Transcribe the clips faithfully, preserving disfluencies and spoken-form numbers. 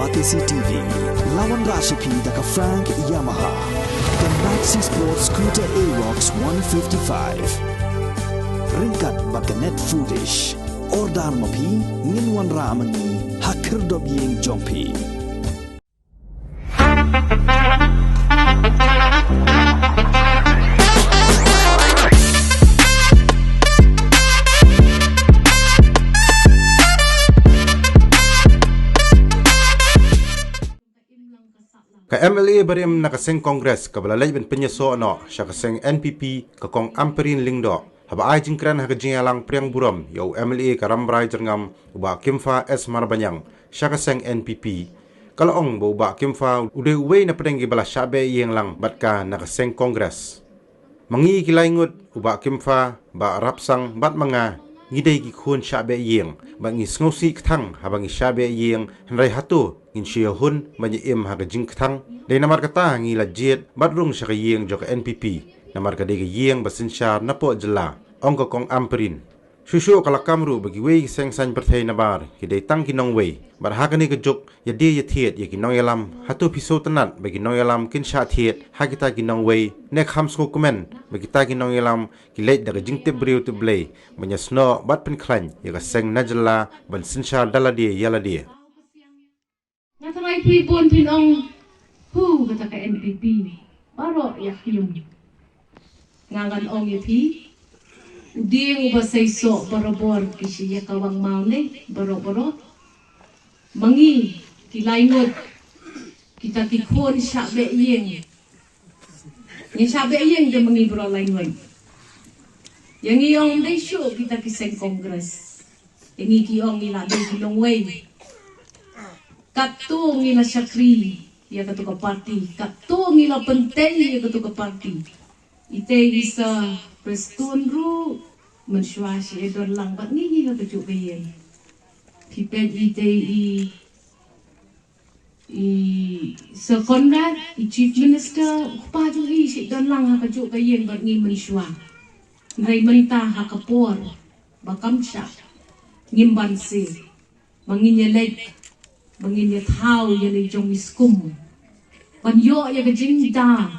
Batesi T V, la wanrah sha phi da ka Frank Yamaha, ka Maxi Sport Scooter Aerox one fifty-five. Ryngkat bad ka Net Foodish. Order ma phi, ngin wanrah ma ngi ha khyrdop ïing jong phi. Ka M L A barim na ka seng Congress kaba la leit ban pynïasoh noh sha ka seng N P P, ka Kong Ampareen Lyngdoh, haba ai jingkren ha ka jingïalang pyrshang burom ïa u M L A ka Rambrai Jyrngam, u Bah Kimfa S Marbaniang, sha ka seng N P P. Ka la ong ba u Bah Kimfa u dei uwei na pdeng kiba la shah beh ïing lang bad ka na ka seng Congress. Ma ngi ki lai ngut, u Bah Kimfa, Bah Rapsang bad ma nga, ngi dei ki khun shah beh ïing bad ngi sngewsih kthang haba ngi shah beh ïing, hynrei hato ngin shu ïahun ban ïa im ha ka jingkthang? Dei namar kata ngi la jied bad rung sha ka ïing jong ka N P P, namar ka dei ka ïing ba synshar napoh jylla, ong ka Kong Ampareen. Shuh shuh ka la kam ruh ba kiwei ki seng saiñ pyrthei nabar ki dei tang ki nongwei. Bad ha kane ka juk, ïa die ïa thied ïa ki nongïalam, hato phi sngewtynnat ba ki nongïalam kin shah thied ha kita ki nongwei? Ne kham sngewkmen ba kita ki nongïalam ki leit da ka jingtip briew tip Blei ban ïasnoh bad pynkhlaiñ ïa ka seng na jylla ban synshar da lade ïa lade? Nga tharai phi bun phin ong, hu, kata ka N P P baroh ïa khlieh. Nga ngan ong ïa phi, u dieng uba seisoh barabor ki shi ïa ka wang maw ne baroh baroh. Ma ngi ki lai ngut, kita ki khun shah beh ïing, ngi shah beh ïing da ma ngi baroh lai ngut. Ïa ngi ong dei shuh kita ki seng Congress. Ïa ngi ki ong ngi la dei ki nongwei. Katto ngi la shakri ïa kato ka party, katto ngi la pyntei ïa kato ka party. Ite i Sir Prestone ruh mynshuwa shi e don lang bad ngi ngi ha kajuh ka ïing. Phi peit ite i, i Sir Conrad, i Chief Minister, u kpa jong i shi don lang ha kajuh ka ïing bad ngi mynshuwa. Hynrei mynta ha ka por ba kam shah, ngim banse ba ngin ïaleit, ba ngin ïathaw ïa la jong i skum ban ïoh ïa ka jingda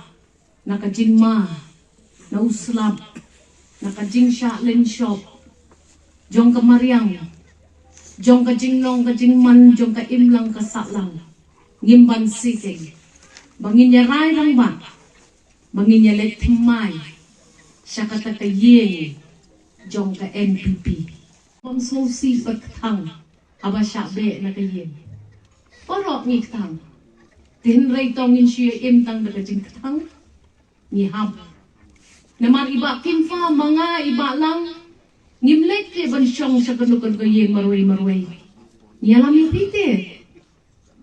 na ka jingma, na u slap, na ka jingshah lynshop jong ka mariang, jong ka jinglong ka jingman, jong ka imlang ka sahlang. Ngim banse keiñ ba ngin ïarai rangbah, ba ngin ïaleit thymmai sha kata ka ïing jong ka N P P. Bym sngewsih bad kthang haba shah beh na ka ïing. Baroh ngi kthang. Te hynrei to ngin shu ïa im tang da ka jingkthang? Ngi hap. Namar i Bah Kimfa, ma nga, i Bah Lang, ngim leit te ban shong sha kano kano ka ïing marwei marwei. Ngi ïalam ïa phi te.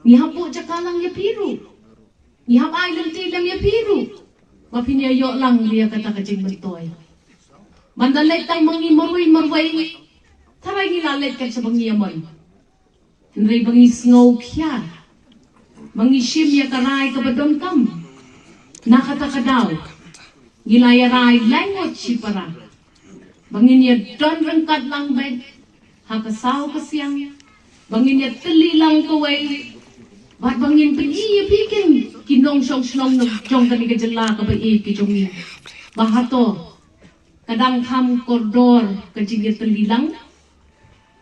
Ngi hap buh jaka lang ïa phi ruh. Ngi hap ai lynti lang ïa phi ruh ba phin ïa ïoh lang ïa kata ka jingmyntoi. Ban da leit tang ma ngi marwei marwei, tharai ngi la leit kat shaba ngi ïa mon. Hynrei ba ngi sngew khia, ba ngi shim ïa ka rai kaba donkam, na kata ka daw ngi la ïa rai lai ngut shipara ba ngin ïa don ryngkat lang bad ha ka saw ka siang, ba ngin ïa tylli lang kawei, bad ba ngin pyni ïa phi keiñ ki nongshong shnong jong kane ka jylla kaba ïeit ka jong ngi, ba hato ka dang kham kordor ka jingïatylli lang,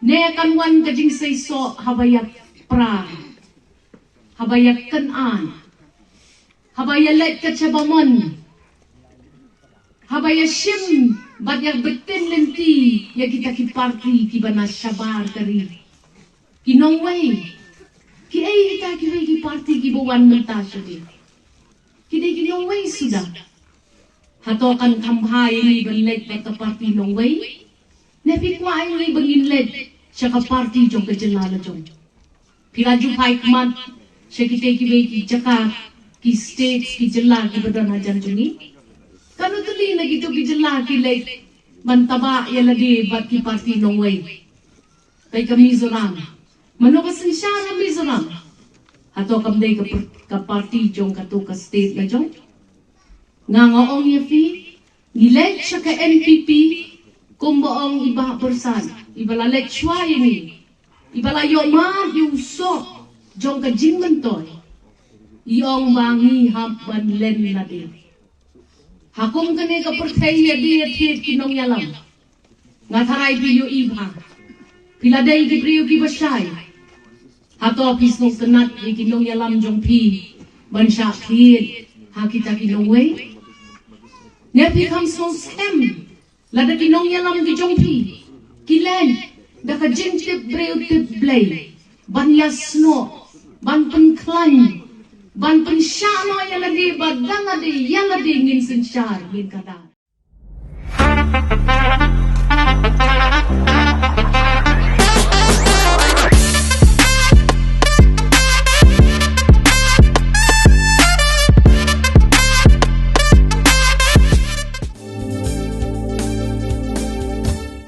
ne kan wan ka jingseisoh haba ïa pra, haba ïa kynad, haba ïa leit kat shaba mon, haba ïa shim bad ïa btin lynti ïa kita ki parti kiba na shabar ka ri. Ki nongwei, kiei kita kiwei ki parti kiba wan mynta shuh? Ki dei ki nongwei suda. Hato kan kham bha ïa ngi ban leit bad ka parti nongwei? Ne phi kwah ïa ngi ba ngin leit sha ka parti jong ka jylla la jong? Phi la ju phai khmat sha kitei kiwei ki jaka, ki states, ki jylla kiba don hajan jong ngi? Katno tylli na kito ki jylla ki leit ban tabah ïa lade bad ki parti nongwei? Peit ka Mizoram. Mano ba synshar ha Mizoram? Hato kam dei ka par-, ka parti jong kato ka state la jong? Nga nga ong ïa phi, ngi leit sha ka N P P, kumba ong i Bah Byrsat, iba la leit shuwa ïa ngi, iba la ïoh mad ïa u soh, jong ka jingmyntoi i ong ba ngi hap ban len lade. Ha kum kane ka pyrthei ïa die ïa thied ki nongïalam, nga tharai phi ïohi bha, phi la dei ki briew kiba shai. Hato phi sngewtynnat ïa ki nongïalam jong phi ban shah thied ha kita ki nongwei? Ne phi kham sngewskhem lada ki nongïalam ki jong phi ki leh da ka jingtip briew tip Blei ban ïasnoh, ban pynkhlaiñ, ban pynshah noh ïa lade ba da lade ïa lade ngin synshar, ngin kynda.